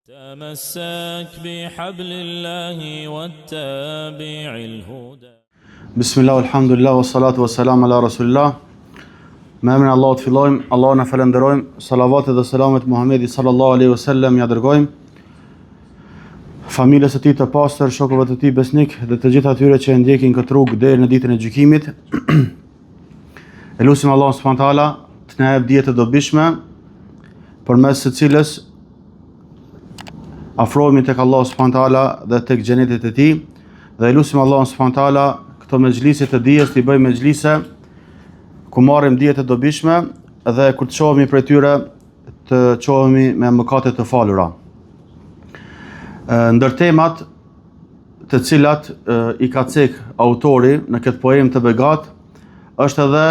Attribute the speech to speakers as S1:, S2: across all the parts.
S1: تمسك بحبل الله واتبع الهدى
S2: بسم الله والحمد لله والصلاة والسلام على رسول الله Me emrin e Allahut fillojmë, Allahun e falënderojmë, salavatet dhe selamet Muhammedit sallallahu alaihi wasallam ja dërgojmë. Familjes së tij të pastër, shokëve të tij besnik dhe të gjithë atyre që e ndjekin këtë rrugë deri në ditën e gjykimit. E lusim Allahun subhanahu teala të na jep dije të dobishme përmes së cilës afrohemi tek Allahu subhanahu teala dhe tek xhenetet e tij dhe e lusim Allahun subhanahu teala këto mexhlise të dijes t'i bëjë mexhlise ku marrim dije të dobishme dhe kur të çohemi prej tyre të çohemi me mëkate të falura. Ndër temat të cilat i ka cek autori në këtë poemë të begatë, është edhe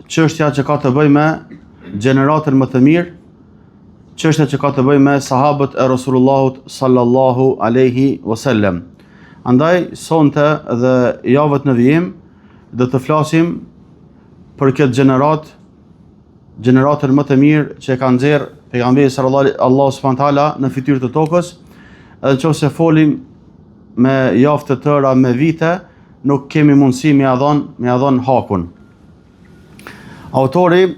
S2: çështja që ka të bëjë me gjeneratën më të mirë, çështja që ka të bëjë me sahabët e Resulullahut sallallahu alaihi wasallam. Andaj sonte dhe javët në vijim do të flasim për këtë gjeneratë, gjeneratën më të mirë që e ka nxjerr pejgamberi sallallahu Allahu subhanahu teala në fytyrë të tokës, edhe në qoftë se folim me javë të tëra me vite, nuk kemi mundësi me ia dhon, me ia dhon hakun. Autori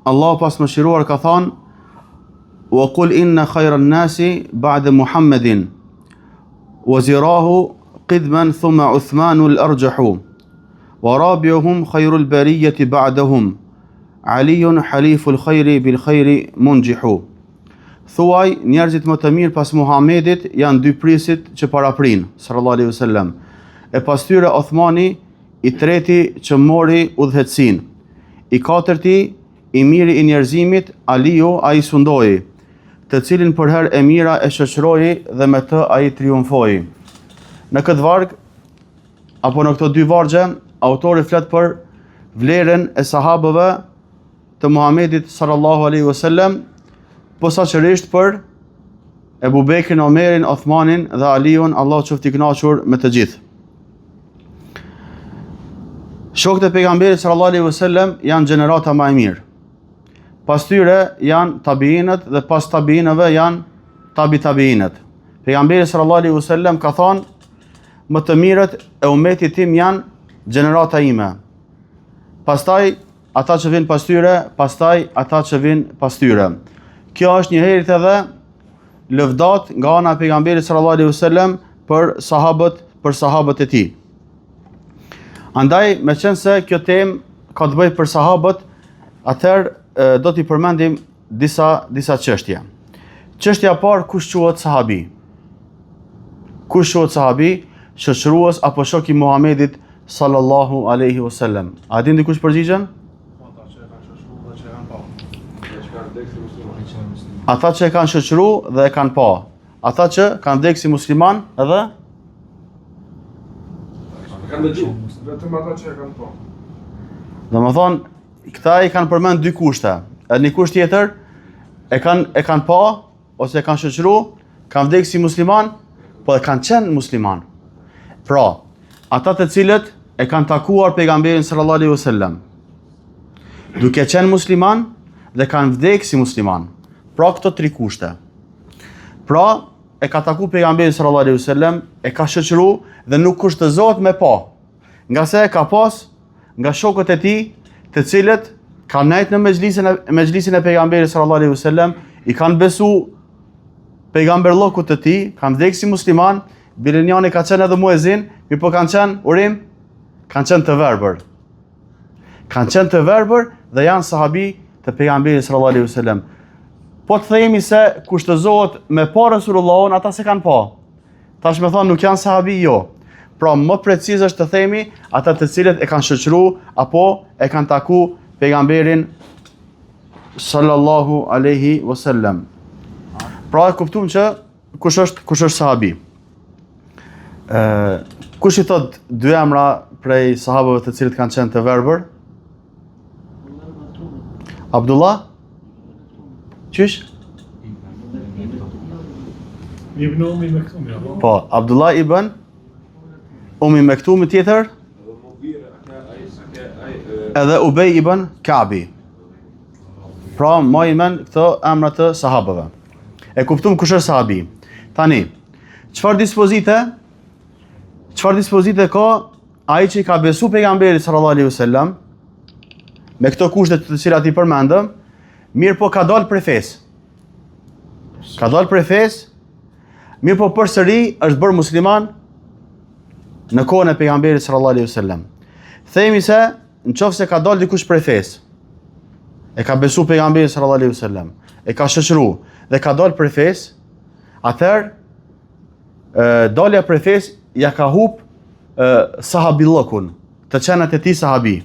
S2: Allahu pastë mëshiruar ka thanë Wa kul inna khayra an-nasi ba'da Muhammedin wazirahu qidman thumma Uthmanu al-arjahu wa rabi'uhum khayrul bariyati ba'dahum Aliyun haliful khayri bil khayri munjihu Thuaj, njerëzit më të mirë pas Muhammedit janë dy prijësit që paraprijnë, sallallahu alaihi wasallam. E pas tyre Othmani, i treti që mori udhëheqësinë. I katërti, i miri i njerëzimit, Aliu, ai sundoi, të cilin përherë e mira e shoqëroi dhe me të ai triumfoi. Në këtë varg, apo në këto dy vargje, autori flet për vlerën e sahabëve të Muhamedit sallallahu alaihi wasallam, posaçërisht për Ebu Bekrin, Omerin, Othmanin dhe Aliun, Allahu qoftë i kënaqur me të gjithë. Shokët e pejgamberit sallallahu alaihi wasallam janë gjenerata më e mirë. Pas tyre janë tabiinët dhe pas tabiinëve janë tabi tabiinët. Pejgamberi sallallahu alaihi wasallam ka thënë më të mirët e umetit tim janë gjenerata ime. Pastaj ata që vijnë pas tyre, pastaj ata që vijnë pas tyre. Kjo është njëherit edhe lëvdatë nga ana e pejgamberit sallallahu alaihi wasallam për sahabët, për sahabët e tij. Andaj, meqenëse kjo temë ka të bëjë për sahabët, atëherë do t'i përmendim disa disa çështje. Çështja e parë kush quhet sahabi? Kush quhet sahabi? Shoqërues apo shok i Muhamedit sallallahu alaihi wasallam. A din dikush përgjigjen? Ata që e kanë shoqëru dhe e kanë pa. Ata që kanë vdekë si musliman edhe
S3: kanë dëgju, vetëm ata që e kanë pa.
S2: Domethënë, këta i kanë përmend dy kushte. Edhe një kusht tjetër, e kanë e kanë pa ose e kanë shoqëru, kanë vdekë si musliman, po e kanë qenë musliman. Pra, ata të cilët e kanë takuar pejgamberin sallallahu alaihi wasallam, duke qenë musliman dhe kanë vdekë si musliman. Pra këto tri kushte. Pra, e ka taku pejgamberin sallallahu alaihi wasallam, e ka shoqëru dhe nuk kushtëzohet me pa. Ngase e ka pas nga shokët e tij, të cilët kanë nejt në mexhlisin e mexhlisin e pejgamberit sallallahu alaihi wasallam, i kanë besu pejgamberllokut të tij, kanë vdekë si musliman, bile njani ka qenë edhe muezin, mirëpo kanë qenë urim, kanë qenë të verbër. Kanë qenë të verbër dhe janë sahabi të pejgamberit sallallahu alaihi wasallam. Po të themi se kushtëzohet me pa Resulullahun, ata s'e kanë pa. Tash me thonë nuk janë sahabi, jo. Pra më preciz është të themi ata të cilët e kanë shoqëru apo e kanë taku pejgamberin sallallahu alaihi wasallam. Pra e kuptuam që kush është kush është sahabi. Ë kush i thot dy emra prej sahabëve të cilët kanë qenë të verbër? Abdullah? Qysh?
S3: Ibn Umi Mektumi, apo?
S2: Po, Abdullah ibn Umi Mektumi tjetër? Edhe Ubej ibn Kabi. Pra, maj men këto emra të sahabëve. E kuptum kush është sahabi. Tani, çfarë dispozite? Çfarë dispozite ka ai që i ka besu pejgamberit sallallahu alaihi wasallam me këto kushte të cilat i përmendëm, mirëpo ka dalë prej fesë. Ka dalë prej fesë, mirëpo përsëri është bërë musliman në kohën e pejgamberit sallallahu alaihi wasallam. Themi se në qoftë se ka dalë dikush prej fesë, e ka besu pejgamberin sallallahu alaihi wasallam, e ka shoqëru dhe ka dalë prej fesë, atëherë dalja prej fesë ja ka hup sahabillëkun, të qenët e tij sahabi.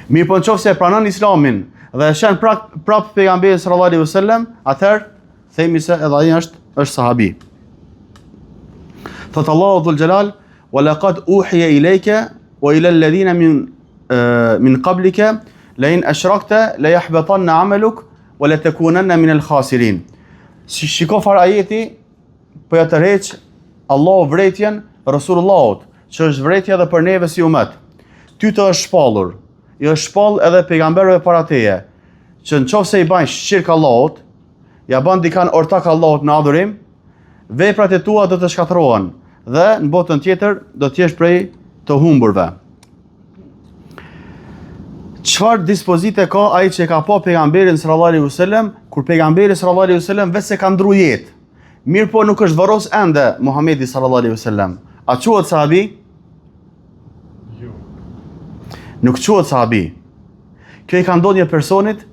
S2: Mirëpo në qoftë se e pranon islamin dhe e sheh prap, prap pejgamberin sallallahu alaihi wasallam, atëherë themi se edhe ai është është sahabi. Thot Allahu dhul Xhelal, "Wa laqad uhiya ilayka wa ila alladhina min min qablika la in ashrakta la yahbatanna 'amaluk wa la takunanna min al-khasirin." Shiko çfarë ajeti po ja tërheq Allahu vërejtjen Resulullahut, që është vërejtje edhe për neve si umet. Ty të është shpallur, i është shpall edhe pejgamberëve para teje, që në qoftë se i bajnë shirk Allahut, ja ban dikan ortak Allahut në adhurim, veprat e tua do të shkatërrohen dhe në botën tjetër do të jesh prej të humburve. Çfarë dispozite ka ai që e ka pa pejgamberin sallallahu alaihi wasallam, kur pejgamberi sallallahu alaihi wasallam veç se ka ndru jetë. Mirëpo nuk është varros ende Muhamedi sallallahu alaihi wasallam. A quhet sahabi?
S3: Jo.
S2: Nuk quhet sahabi. Kjo i ka ndodhur një personit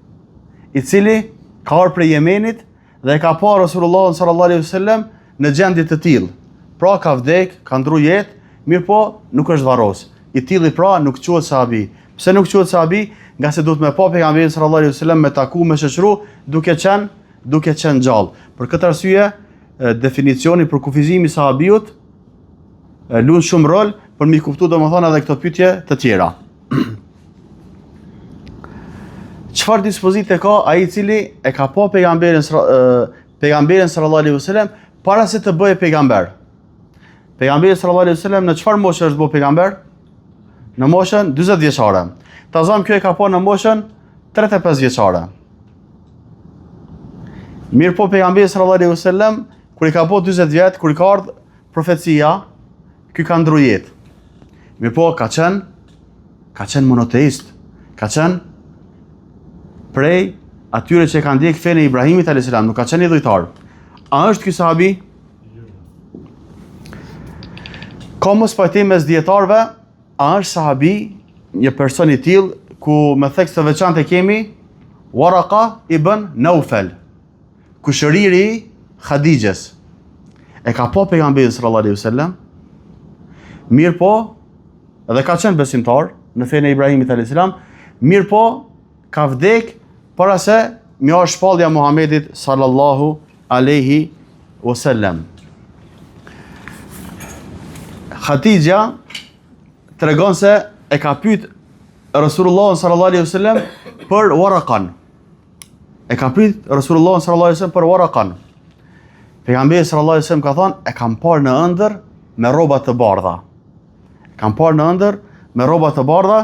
S2: i cili ka ardhur prej Jemenit dhe e ka pa Resulullahun sallallahu alaihi wasallam në gjendje të tillë. Pra ka vdek, ka ndru jetë, mirëpo nuk është varros. I tilli pra nuk quhet sahabi. Pse nuk quhet sahabi? Ngase duhet me pa pejgamberin sallallahu alaihi wasallam me taku me shoqëru duke qenë duke qenë gjallë. Për këtë arsye, definicioni përkufizimi i sahabiut luan shumë rol për m'i kuptu domethënë edhe këto pyetje të tjera. Çfarë dispozite ka ai i cili e ka pa pejgamberin pejgamberin sallallahu alaihi wasallam para se të bëhej pejgamber? Pejgamberi sallallahu alaihi wasallam në çfarë moshe është bë pejgamber? Në moshën 40 vjeçare. Ta zëmë ky e ka pa në moshën 35 vjeçare. Mirëpo pejgamberi sallallahu alaihi wasallam kur i ka bo 40 vjet, kur i ka ardhur profecia, ky ka ndru jetë. Mirëpo ka qenë ka qenë monoteist, ka qenë prej atyre që e kanë ndjek fenë e Ibrahimit alayhis salam, nuk ka qenë idhujtar. A është ky sahabi? Ka mospajtim mes dijetarëve, a është sahabi një person i tillë ku me theks të veçantë e kemi Waraka ibn Naufel, kushëriri i Hadixhes. E ka pa pejgamberin sallallahu alaihi wasallam. Mirëpo, edhe ka qenë besimtar në fenë e Ibrahimit alayhis salam, mirëpo ka vdek para se me ardh shpallja Muhammedit sallallahu alaihi wasallam. Hadixhja tregon se e ka pyet Resulullahun sallallahu alaihi wasallam për Warakan. E ka pyet Resulullahun sallallahu alaihi wasallam për Warakan. Pejgamberi sallallahu alaihi wasallam ka thonë, e kam parë në ëndër me rroba të bardha. E kam parë në ëndër me rroba të bardha,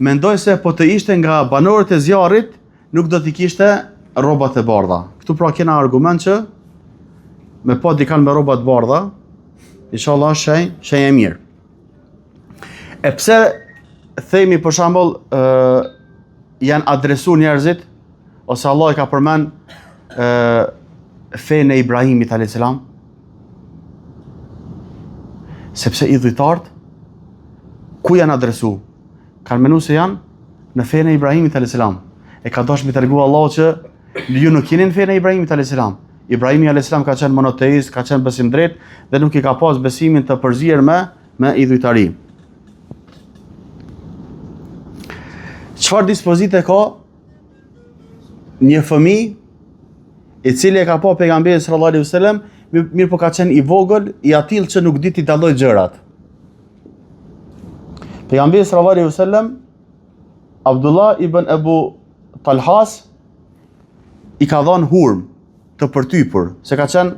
S2: mendoj se po të ishte nga banorët e zjarrit, nuk do t'i kishte rrobat e bardha. Këtu pra kena argument që me pa dikan me rroba të bardha, inshallah është shenjë, shenjë e mirë. E pse themi për shembull ë janë adresu njerëzit ose Allah e ka përmend ë fenë e Ibrahimit alayhis salam sepse idhujtarët ku janë adresu kanë menu se janë në fenë e Ibrahimit alayhis salam e ka dashur me tregu Allahu që ju nuk jeni në fenë e Ibrahimit alayhis salam Ibrahimi alayhis salam ka qenë monoteist ka qenë besimdrejt dhe nuk i ka pas besimin të përzier me me idhujtari. Çfarë dispozite ka një fëmijë i cili e ka pa pejgamberin sallallahu alaihi wasallam, mirëpo ka qenë i vogël, i atillë që nuk di t'i dallojë gjërat. Pejgamberi sallallahu alaihi wasallam Abdullah ibn Ebu Talhas i ka dhënë hurmë të përtypur, se ka qenë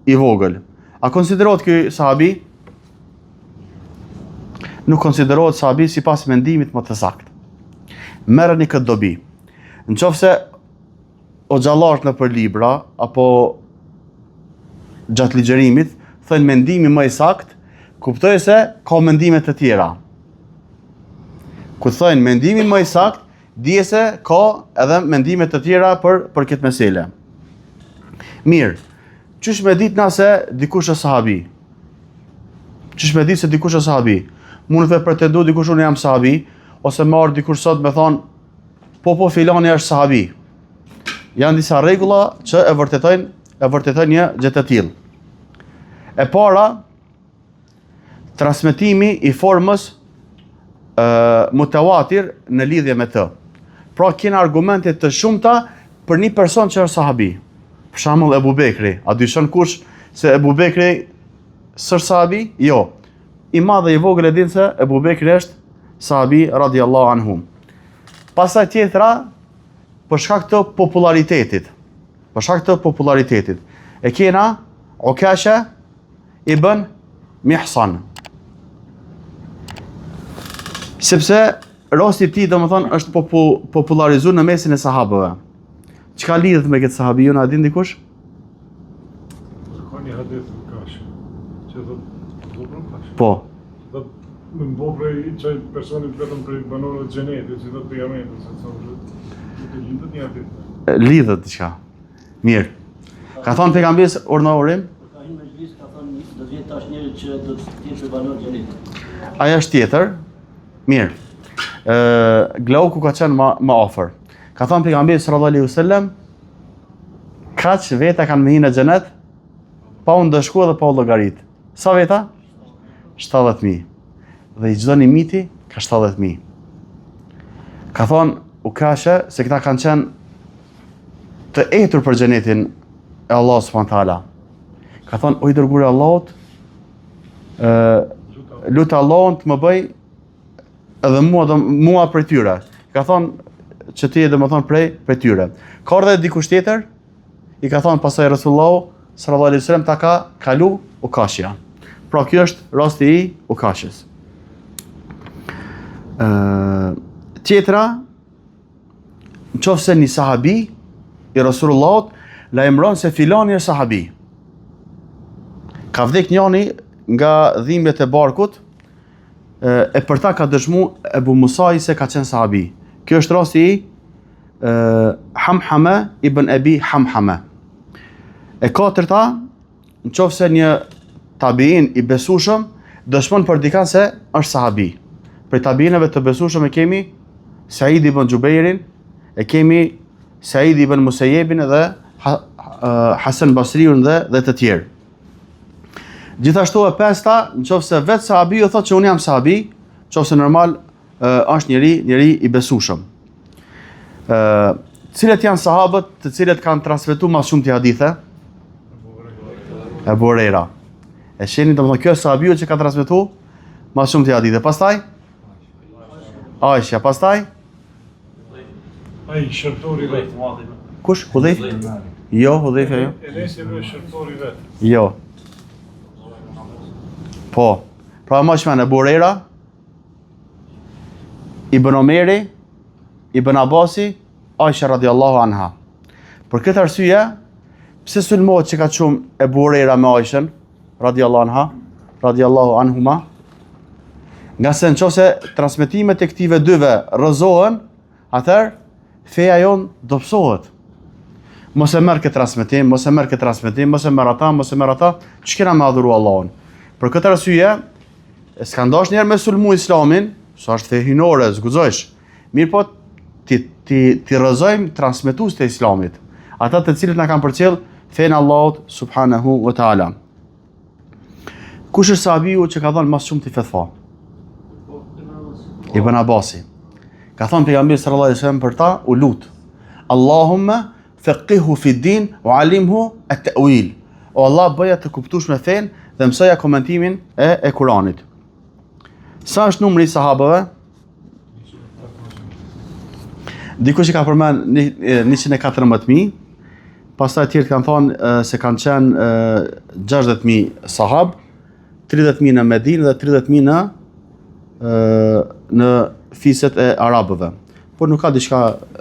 S2: i vogël. A konsiderohet ky sahabi? Nuk konsiderohet sahabi sipas mendimit më të saktë. Merreni këtë dobi. Në qoftë se hoxhallarët nëpër libra apo gjatë ligjërimit thonë mendimi më i saktë, kuptoje se ka mendime të tjera. Kur thonë mendimi më i saktë, dije se ka edhe mendime të tjera për për këtë mesele. Mirë, qysh me ditë na se dikush është sahabi? Qysh me ditë se dikush është sahabi? Mund të pretendu dikush unë jam sahabi, ose me ardhë dikush sot me thonë, po po filani është sahabi. Janë disa rregulla që e vërtetojnë, e vërtetojnë një gjë të tillë. E para, transmetimi i formës e, mutewatir në lidhje me të. Pra kena argumente të shumta për një person që është sahabi. Për shembull Ebu Bekri, a dyshon kush se Ebu Bekri s'është sahabi? Jo. I madh dhe i vogël e din se Ebu Bekri është sahabi radiallahu anhu. Pastaj tjetra, për shkak të popularitetit, për shkak të popularitetit, e kena Ukasha ibn Mihsan. Sepse rasti i tij, domethënë, është popu, popularizu në mesin e sahabëve. Çka lidhet me këtë sahabiun, a din dikush?
S3: Ka një hadith në kash, që thot, do të kash.
S2: Po.
S3: Do të më bo prej qaj personit vetëm prej banorëve të xhenetit, që thot pejgamberi, se sa do të lidhet një hadith.
S2: Lidhet diçka. Mirë. Ka thonë pejgamberi urdhno urim?
S4: Ka hyrë në mexhlis, ka thonë do të vjen tash njëri që do të jetë prej banorëve të xhenetit.
S2: Ajo është tjetër. Mirë. Ë Glauku ka qenë më më afër. Ka thonë pejgamberi sallallahu alaihi wasallam kaq veta kanë me hi në xhenet pa u ndëshku edhe pa u llogarit. Sa veta? 70.000. Dhe i çdo një miti ka 70.000. Ka thonë Ukashe se këta kanë qenë të etur për xhenetin e Allahut subhanahu teala. Ka thonë o i dërguari i Allahut, ë lute Allahun të më bëj edhe mua do mua prej tyre. Ka thonë që ti je domethënë prej prej tyre. Ka ardhur edhe dikush tjetër, i ka thonë pastaj Resulullahu sallallahu alaihi wasallam ta ka kalu Ukashja. Pra kjo është rasti i Ukashës. Ë tjetra Në qoftë se një sahabi i Resulullahut lajmëron se filani është sahabi. Ka vdek njani nga dhimbjet e barkut e për ta ka dëshmu Ebu Musai se ka qenë sahabi. Kjo është rasti i e, Hamhame ibn Ebi Hamhame. E katërta, Në qoftë se një tabiin i besueshëm dëshmon për dikan se është sahabi. Prej tabiinëve të besueshëm e kemi Said ibn Xhubejrin, e kemi Said ibn Musejebin dhe Hasan Basriun dhe dhe të tjerë. Gjithashtu e pesta, në qoftë se vetë sahabiu thotë që unë jam sahabi, në qoftë se normal është njeri, njeri i besueshëm. Ë, cilët janë sahabët të cilët kanë transmetuar ma shumti hadithe? Ebu Hurejra. E shihni domethënë kjo është sahabiu që ka transmetuar ma shumti hadithe. Pastaj Aisha, pastaj
S3: Ai shërbëtori vet.
S2: Kush? Hudhejf? Jo, Hudhejf jo.
S3: Enesi vet shërbëtori vet.
S2: Jo. Po. Pra më shmen Ebu Hurejra, Ibn Omeri, Ibn Abasi, Aisha radiallahu anha. Për këtë arsye, pse sulmohet qekaq shumë Ebu Hurejra me Aishën, radiallahu anha, radiallahu anhuma, ngase në qoftë se transmetimet e këtyve dyve rrëzohen, atëherë feja jonë dobësohet. Mos e merr këtë transmetim, mos e merr këtë transmetim, mos e merr ata, mos e merr ata, qysh kena me adhuru Allahun. Për këtë arsye, s'kanë dasht njëherë me sulmu islamin, se është fe hyjnore, s'guxojsh. Mirëpo, t'i, t'i, t'i rrëzojmë transmetuesit e islamit, ata të cilët na kanë përcjell fenë e Allahut subhanahu wa ta'ala. Kush është sahabiu që ka dhënë ma s'shumti fetva? Ibn Abasi. Ka thënë pejgamberi sallallahu alajhi wasallam për ta u lut. Allahumma faqihhu fi din wa alimhu at-ta'wil. O Allah bëja të kuptueshme fenë dhe mësoja komentimin e e Kuranit. Sa është numri i sahabëve? Dikush i ka përmend 114.000, pastaj tjerët kanë thonë se kanë qenë 60.000 sahab, 30.000 në Medinë dhe 30.000 në në fiset e arabëve. por nuk ka diçka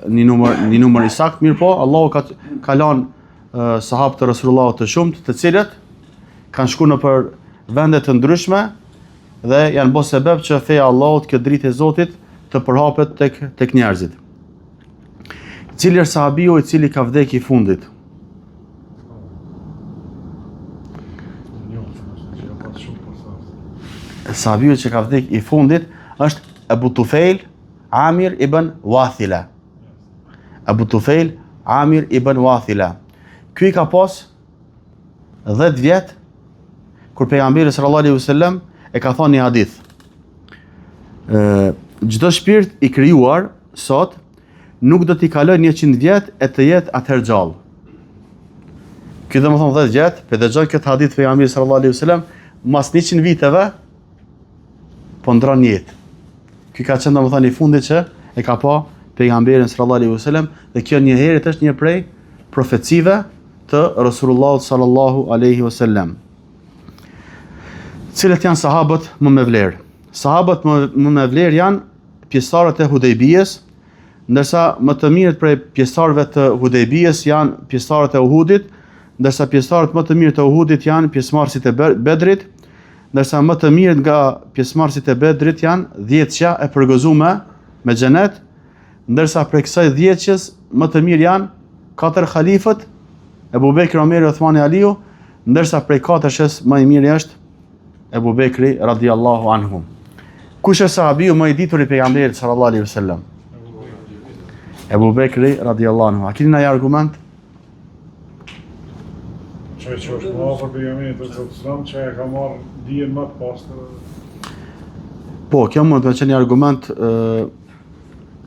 S2: një numër një numër i saktë, mirëpo Allahu ka ka lanë sahabë të Resulullahut të shumtë, të cilët kanë shku nëpër vende të ndryshme dhe janë bo sebeb që feja e Allahut, kjo dritë e Zotit të përhapet tek tek njerëzit. Cili është sahabiu i cili ka vdek i fundit? Sahabiu që ka vdek i fundit është Ebu Tufejl Amir ibn Wathila. Ebu Tufejl Amir ibn Wathila. Ky i ka pas 10 vjet kur pejgamberi sallallahu alaihi wasallam e ka thonë një hadith. Ë çdo shpirt i krijuar sot nuk do t'i kalojë 100 vjet e të jetë atëherë gjallë. Ky domethonë 10 vjet, pe dëgjon këtë hadith pejgamberi sallallahu alaihi wasallam, mas 100 viteve po ndron jetë. Ky ka qenë domethënë i fundit që e ka pa pejgamberin sallallahu alaihi wasallam dhe kjo njëherit është një prej profecive të Resulullahut sallallahu alaihi wasallam. Cilët janë sahabët më me vlerë? Sahabët më, më me vlerë janë pjesëtarët e Hudejbijes, ndërsa më të mirët prej pjesëtarëve të Hudejbijes janë pjesëtarët e Uhudit, ndërsa pjesëtarët më të mirë të Uhudit janë pjesëmarrësit e Bedrit, ndërsa më të mirët nga pjesëmarrësit e Bedrit janë dhjetëshja e përgëzume me xhenet, ndërsa prej kësaj dhjetëshes më të mirë janë katër halifët, Ebu Bekri, Omeri, Uthmani, Aliu, ndërsa prej katërshes më i miri është Ebu Bekri radiallahu anhu. Kush është sahabiu më i ditur i pejgamberit sallallahu alaihi wasallam? Ebu Bekri radiallahu anhu. A keni ndonjë argument?
S3: Qaj që është më afër pejgamberit sallallahu alaihi wasallam, që e ka marrë dijen më të pastër.
S2: Po, kjo mund të qenë një argument ë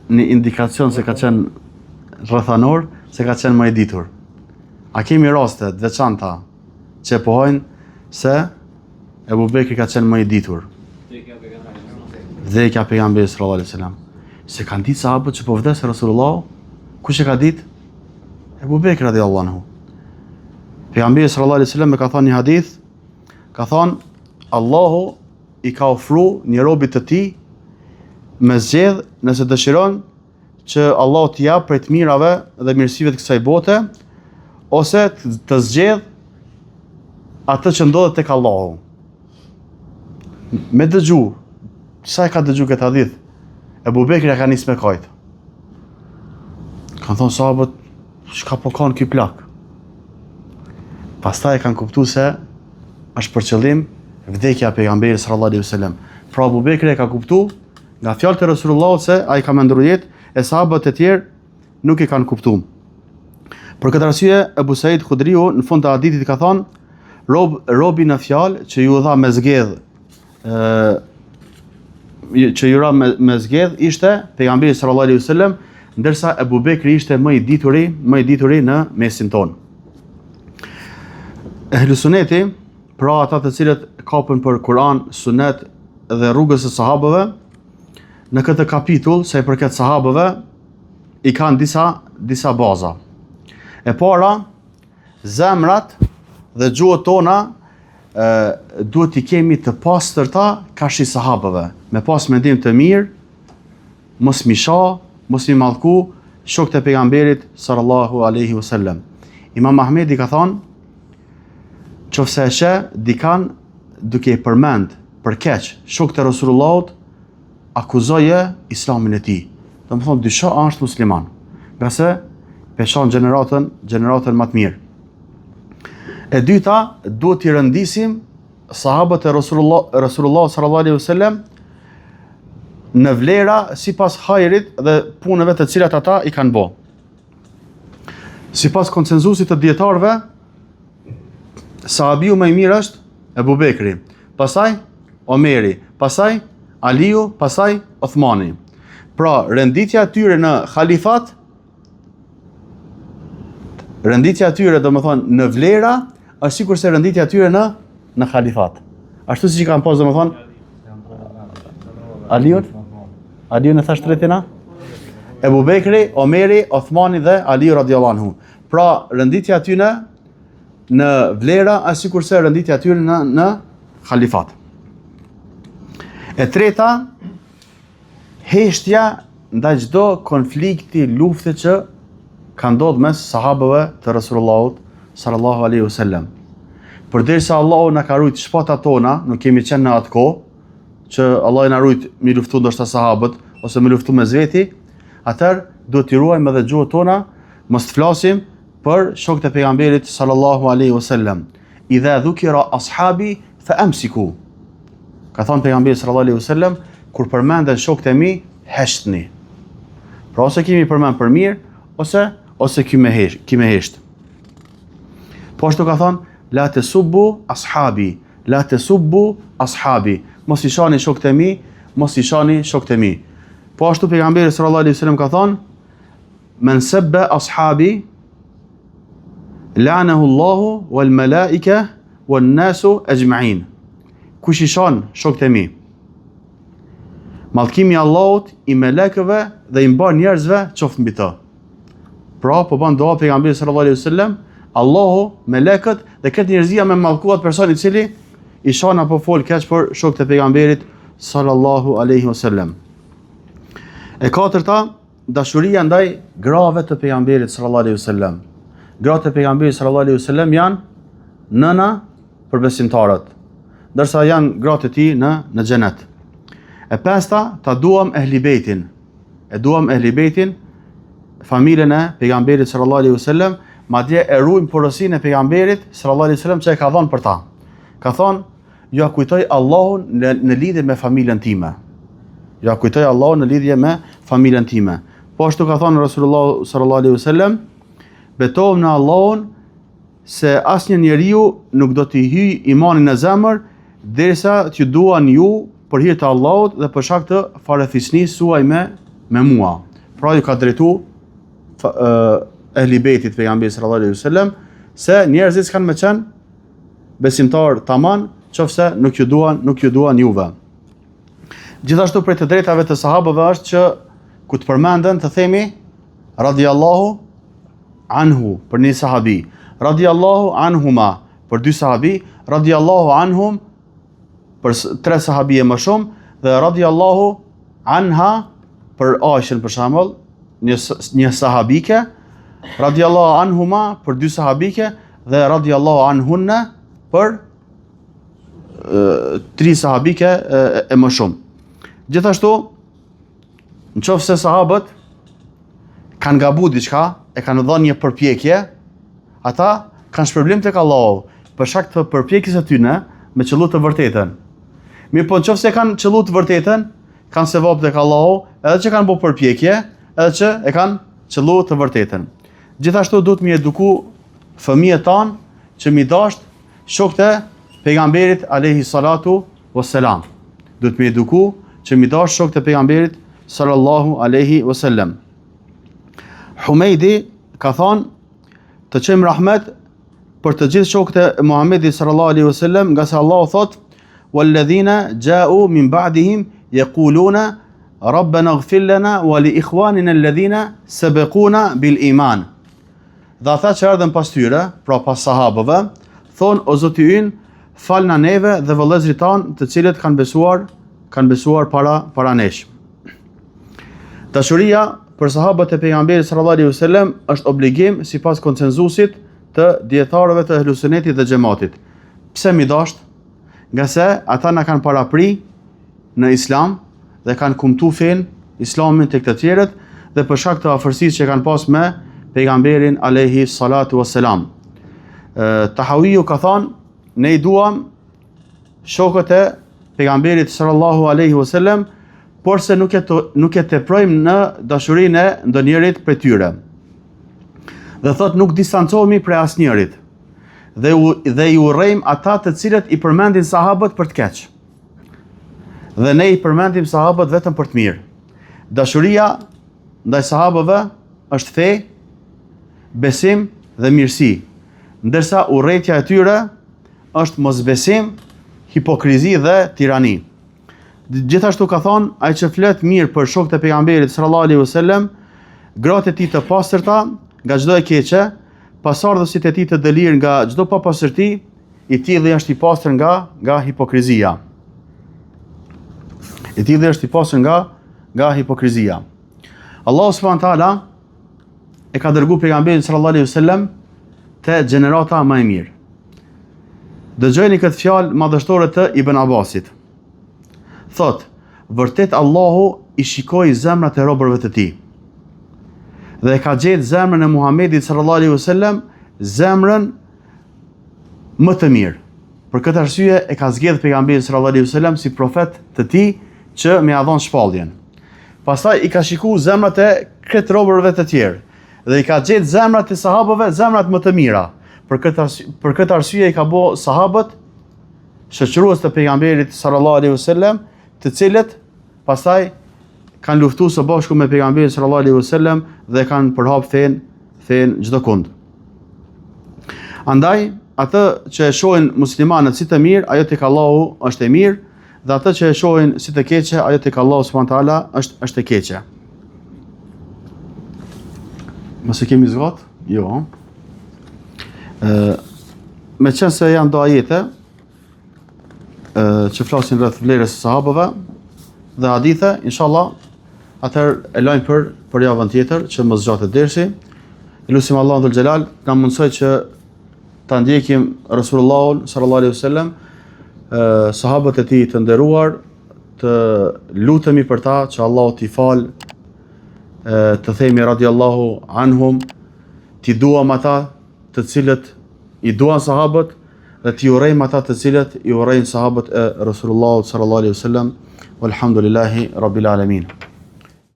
S2: një indikacion se ka qenë rrethanor, se ka qenë më i ditur. A kemi raste të veçanta që e pohojnë se Ebu Bekri ka qenë më i ditur. Vdekja e pejgamberit sallallahu alaihi wasallam. Se kanë ditë sahabët që po vdes Resulullahu, kush e ka ditë? Ebu Bekri radiallahu anhu. Pejgamberi sallallahu alaihi wasallam e ka thënë një hadith, ka thënë Allahu i ka ofru një robi të tij me zgjedh nëse dëshiron që Allahu t'i jap prej të mirave dhe mirësive të kësaj bote ose të zgjedh atë që ndodhet tek Allahu. Me dëgju, sa e ka dëgju këtë hadith? Ebu Bekri ja ka nis me kajt. Kanë thonë sahabët, çka po kan ky plak? Pastaj e kanë kuptu se është për qëllim vdekja e pejgamberit sallallahu alaihi wasallam. Pra Ebu Bekri e ka kuptu Nga fjalët e Resulullahut se ai ka me ndrru jetë, e sahabët e tjerë nuk e kanë kuptu. Për këtë arsye, Ebu Said Khudriu në fund të hadithit ka thonë, rob, robi në fjalë që ju dha me zgjedh, ë që ju ra me, me zgjedh ishte pejgamberi sallallahu alaihi wasallam, ndërsa Ebu Bekri ishte më i dituri, më i dituri në mesin tonë. Ehlu Suneti, pra ata të cilët kapen për Kur'an, Sunet dhe rrugës së sahabëve, në këtë kapitull, sa i përket sahabëve, i kanë disa, disa baza. E para, zemrat dhe gjuhët tona e, duhet t'i kemi të pastërta karshi sahabëve, me pas mendim të mirë, mos mi sha, mos mi mallku shokët e pejgamberit sallallahu alaihi wasallam. Imam Ahmedi ka thonë, qoftë se e sheh dikan duke i përmend për keq shokët e Resulullahut, akuzoje islamin e tij. Domethonë, dysho a është musliman. Ngase pe shan gjeneratën, gjeneratën më të mirë. E dyta, duhet t'i rendisim sahabët e Resulullah, Resulullah sallallahu alaihi wasallam në vlera sipas hajrit dhe punëve të cilat ata i kanë bo. Sipas konsensusit të dijetarëve, sahabiu më i mirë është Ebu Bekri, pastaj Omeri, pastaj Aliu, pastaj Othmani. Pra, renditja e tyre në halifat, renditja e tyre, domethonë, në vlera, është sikurse renditja e tyre në, në halifat. Ashtu siç i kanë pas, domethonë, Aliun? Aliun e thashë tretin a? Ebu Bekri, Omeri, Othmani dhe Aliu radiallahu anhu. Pra, renditja e tyre në vlera është sikurse renditja e tyre në në halifat. E treta, heshtja ndaj çdo konflikti, lufte që ka ndodhur mes sahabëve të Resulullahut sallallahu alaihi wasallam. Përderisa Allahu na ka rujt shpatat tona, nuk kemi qenë në atë kohë që Allahu na rujt mi luftu ndoshta sahabët ose me luftu mes veti, atëherë duhet t'i ruajmë edhe gjuhët tona, mos të flasim për shokët e pejgamberit sallallahu alaihi wasallam. Idha dhukira ashabi fa amsiku. Ka thënë pejgamberi sallallahu alaihi wasallam, kur përmenden shokët e mi, heshtni. Pra ose ki me i përmend për mirë, ose ose ki me hesht, ki me hesht. Po ashtu ka thënë, la tesubbu ashabi, la tesubbu ashabi, mos i shani shokët e mi, mos i shani shokët e mi. Po ashtu pejgamberi sallallahu alaihi wasallam ka thënë, men sebbe ashabi la'anahu Allahu wal malaika wan nasu ajma'in. Kush i shan shokët e mi? Mallkimi i Allahut, i melekëve dhe i mbarë njerëzve qoftë mbi të. Pra, po ban dua pejgamberi sallallahu alaihi wasallam, Allahu, melekët dhe krejt njerëzia me mallku atë person i cili i shan apo fol keq për shokët e pejgamberit sallallahu alaihi wasallam. E katërta, dashuria ndaj grave të pejgamberit sallallahu alaihi wasallam. Gratë e pejgamberit sallallahu alaihi wasallam janë nëna për besimtarët, ndërsa janë gratë e tij në në xhenet. E pesta, ta duam ehli bejtin. E duam ehli bejtin, familjen e pejgamberit sallallahu alaihi wasallam, madje e ruajmë porosinë e pejgamberit sallallahu alaihi wasallam që e ka dhënë për ta. Ka thonë Jua kujtoj Allahun në, në lidhje me familjen time. Jua kujtoj Allahun në lidhje me familjen time. Po ashtu ka thënë Rasulullah sallallahu alaihi wasallam, betohem në Allahun se asnjë njeriu nuk do t'i hyjë imani në zemër derisa t'ju duan ju për hir të Allahut dhe për shkak të farefisnisë suaj me me mua. Pra ju ka drejtu ehli bejtit pejgamberi sallallahu alaihi wasallam se njerëzit s'kanë me qenë besimtar taman, qofse nuk ju duan, nuk ju duan juve. Gjithashtu prej të drejtave të sahabëve është që kur të përmenden të themi radiallahu anhu për një sahabi, radiallahu anhuma për dy sahabi, radiallahu anhum për tre sahabi e më shumë dhe radiallahu anha për Aishën për shembull, një një sahabike, radiallahu anhuma për dy sahabike dhe radiallahu anhunna për e, tri sahabike e, e më shumë. Gjithashtu, në qoftë se sahabët kanë gabu diçka, e kanë dhënë një përpjekje, ata kanë shpërblim tek Allahu për shkak të përpjekjes së tyre me qëllu të vërtetën. Mirëpo në qoftë se kanë qëllu të vërtetën, kanë sevap tek Allahu, edhe që kanë bo përpjekje, edhe që e kanë qëllu të vërtetën. Gjithashtu duhet mi eduku fëmijët tanë që mi dasht shokët e pejgamberit alayhi salatu wassalam. Duhet mi eduku që mi dasht shokët e pejgamberit sallallahu alaihi wasallam. Humejdi ka thonë të çojmë rahmet për të gjithë shokët e Muhamedit sallallahu alaihi wasallam, ngase Allahu thotë walladhina ja'u min ba'dihim yaquluna rabbana ighfir lana wa li ikhwanina alladhina sabaquna bil iman. Dhe ata që erdhën pas tyre, pra pas sahabëve, thonë o Zoti ynë, falna neve dhe vëllezërit tanë, të cilët kanë besuar, kanë besuar para para nesh. Dashuria për sahabët e pejgamberit sallallahu alaihi wasallam është obligim sipas konsensusit të dijetarëve të Ehlu Sunetit dhe xhematit. Pse mi dasht? Ngase ata na kanë parapri në islam dhe kanë kumtu fenë islamin tek të tjerët dhe për shkak të afërsisë që kanë pas me pejgamberin alayhi salatu wassalam. Tahawiu ka thënë, ne i duam shokët e pejgamberit sallallahu alaihi wasallam, porse nuk e të, nuk e teprojmë në dashurinë e ndonjërit prej tyre. Dhe thot nuk distancohemi prej asnjërit. Dhe u, dhe i urrejmë ata të cilët i përmendin sahabët për të keq. Dhe ne i përmendim sahabët vetëm për të mirë. Dashuria ndaj sahabëve është fe, besim dhe mirësi. Ndërsa urrejtja e tyre është mosbesim, hipokrizi dhe tirani. Gjithashtu ka thonë, ai që flet mirë për shokët e pejgamberit sallallahu alaihi wasallam, gratë e tij të pastërta nga çdo e keqe, pasardhësit e tij të dëlirë nga çdo papastërti, i tilli është i pastër nga nga hipokrizia. I tilli është i pastër nga nga hipokrizia. Allahu subhanahu teala e ka dërgu pejgamberin sallallahu alaihi wasallam te gjenerata më e mirë. Dëgjojeni këtë fjalë madhështore të Ibn Abbasit. Thotë, vërtet Allahu i shikoi zemrat e robërve të tij. Dhe e ka gjetë zemrën e Muhamedit sallallahu alaihi wasallam zemrën më të mirë. Për këtë arsye e ka zgjedhë pejgamberin sallallahu alaihi wasallam si profet të tij që me ia dhon shpalljen. Pastaj i ka shiku zemrat e krejt robërve të tjerë dhe i ka gjetë zemrat e sahabëve zemrat më të mira. Për këtë arsye, për këtë arsye i ka bo sahabët shoqërues të pejgamberit sallallahu alaihi wasallam, të cilët pastaj kanë luftu së bashku me pejgamberin sallallahu alaihi wasallam dhe kanë përhap fenë fenë çdokund. Andaj, atë që e shohin muslimanët si të mirë, ajo tek Allahu është e mirë dhe atë që e shohin si të keqe, ajo tek Allahu subhanahu teala është është e keqe. Mos e kemi zgat? Jo. Ë, meqenëse janë do ajete ë që flasin rreth vlerës së sahabëve dhe hadithe, inshallah, atëherë e lajmë për për javën tjetër që mos zgjatet dersi. E lusim Allahun dhul xhelal të na mundësoj që ta ndjekim Resulullahun sallallahu alaihi wasallam, sahabët e tij të nderuar, të lutemi për ta që Allahu t'i fal, të themi radiallahu anhum, t'i duam ata të cilët i duan sahabët dhe t'i urrejmë ata të cilët i urrejnë sahabët e Resulullahut sallallahu alaihi wasallam. Walhamdulillahi rabbil alamin.